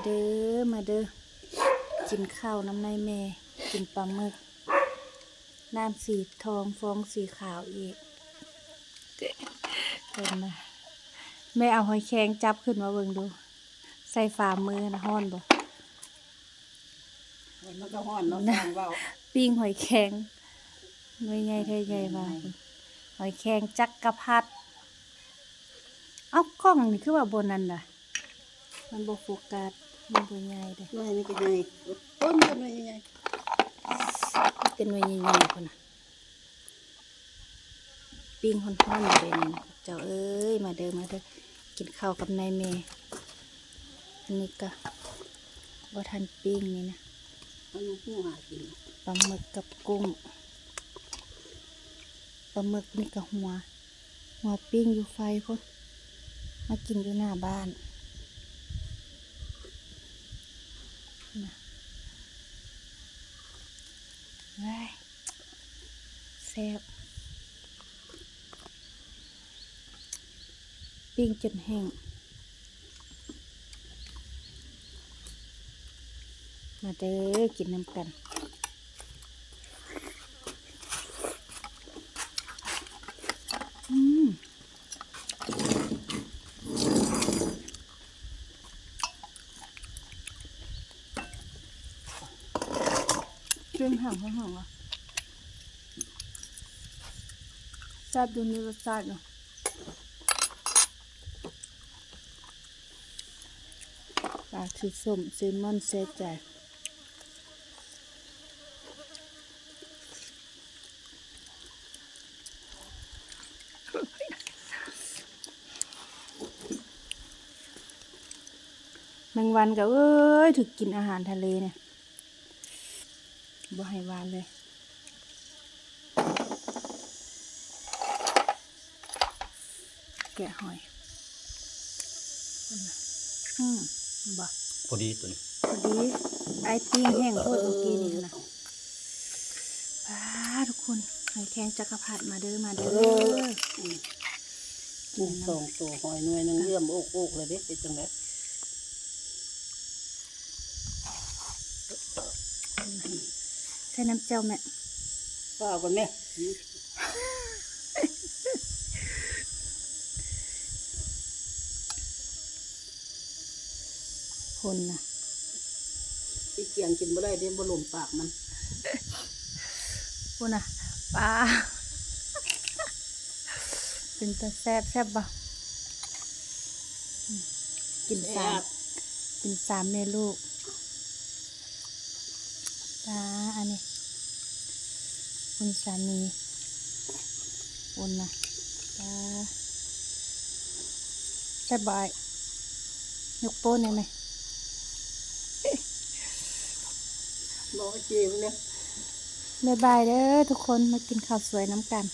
ເດີ ມາເດີ ກິນເຂົ້ານຳນາຍແມ່ ກິນປາໝຶກ ນ້ຳສີທອງຟອງສີຂາວອີກ ເຫັນນະ ແມ່ເອົາຫອຍແຄງຈັບຂຶ້ນມາເບິ່ງດູ ໃສ່ຝ່າມືນະ ຮ້ອນບໍ່? ມັນກໍຮ້ອນເນາະ ຊ່າງເວົ້າ ປີ້ງຫອຍແຄງ ໜ່ວຍໃຫຍ່ແທ້ໃຫຍ່ວ່າ ຫອຍແຄງຈັກກະພັດ. ເອົ້າ ກ້ອງນີ້ຄືວ່າບໍ່ນັ້ນລະ ມັນບໍ່ໂຟກັສ ມັນບໍ່ໃຫຍ່ເດ້ ໜ່ວຍນີ້ກໍໃຫຍ່ ຕົ້ນກໍໜ່ວຍໃຫຍ່ໆ ມີແຕ່ໜ່ວຍໃຫຍ່ໆພຸ້ນນະ. ປີ້ງຮ້ອນໆຢູ່ເດນີ້ນະ ເຈົ້າເອີຍ ມາເດີ ມາເດີ ກິນເຂົ້າກັບນາຍແມ່. ອັນນີ້ກະບໍ່ທັນປີ້ງນີ້ນະ ມັນຫູຫາກິນ ປາໝຶກກັບກຸ້ງ ປາໝຶກນີ້ກະຫົວ ຫົວປີ້ງຢູ່ໄຟພຸ້ນ ມາກິນຢູ່ໜ້າບ້ານນະ ວ້າຍ ແຊບ ປີ້ງຈົນແຫ້ງ ມາເດີ ກິນນຳກັນ ອືມ. ເປັນຫາງໆ ຫອມໆ ແຊບຢູ່ ມີລົດຊາດຢູ່ ປາຄືສົ້ມ ຊີມມັນເສຍໃຈ. ແມງວັນກໍເອີຍ ຖືກກິນອາຫານທະເລນີ້ ບໍ່ໃຫ້ວ່າເລີຍ. ແກະຫອຍ ອືມ ເຫັນບໍ່ ພໍດີຕົວນີ້ ພໍດີ ອ້າຍປີ້ງແຫ້ງໂພດມື້ກີ້ນີ້ນະ. ປ້າ ທຸກຄົນ ຫອຍແຄງຈັກກະພັດ ມາເດີ ມາເດີ ອືມ ກິນສອງໂຕ ຫອຍໜ່ວຍໜຶ່ງເອື້ອມໂອກໆ ເລີຍເດ້ ເຮັດຈັ່ງໃດ? ໃສ່ນ້ຳແຈ່ວແມ່ ຟ້າວກ່ອນແມ່ ພຸ້ນນະ ຊິກຽງກິນບໍ່ໄດ້ເດ້ ບໍ່ລົມປາກມັນ ພຸ້ນນະ ປາ ເປັນຕາແຊບ ແຊບບໍ່? ກິນສາມ ແຊບ ກິນສາມແມ່ລູກ ປາ ອັນນີ້ ຄຸນສາມີ ພຸ້ນນະ ປາ ແຊບບໍ່ອ້າຍ? ຍົກໂປ້ແດ່ແມ່ ບອກເຈເບິ່ງແດ່ ບາຍບາຍເດີທຸກຄົນ ມາກິນເຂົ້າສວຍນຳກັນ.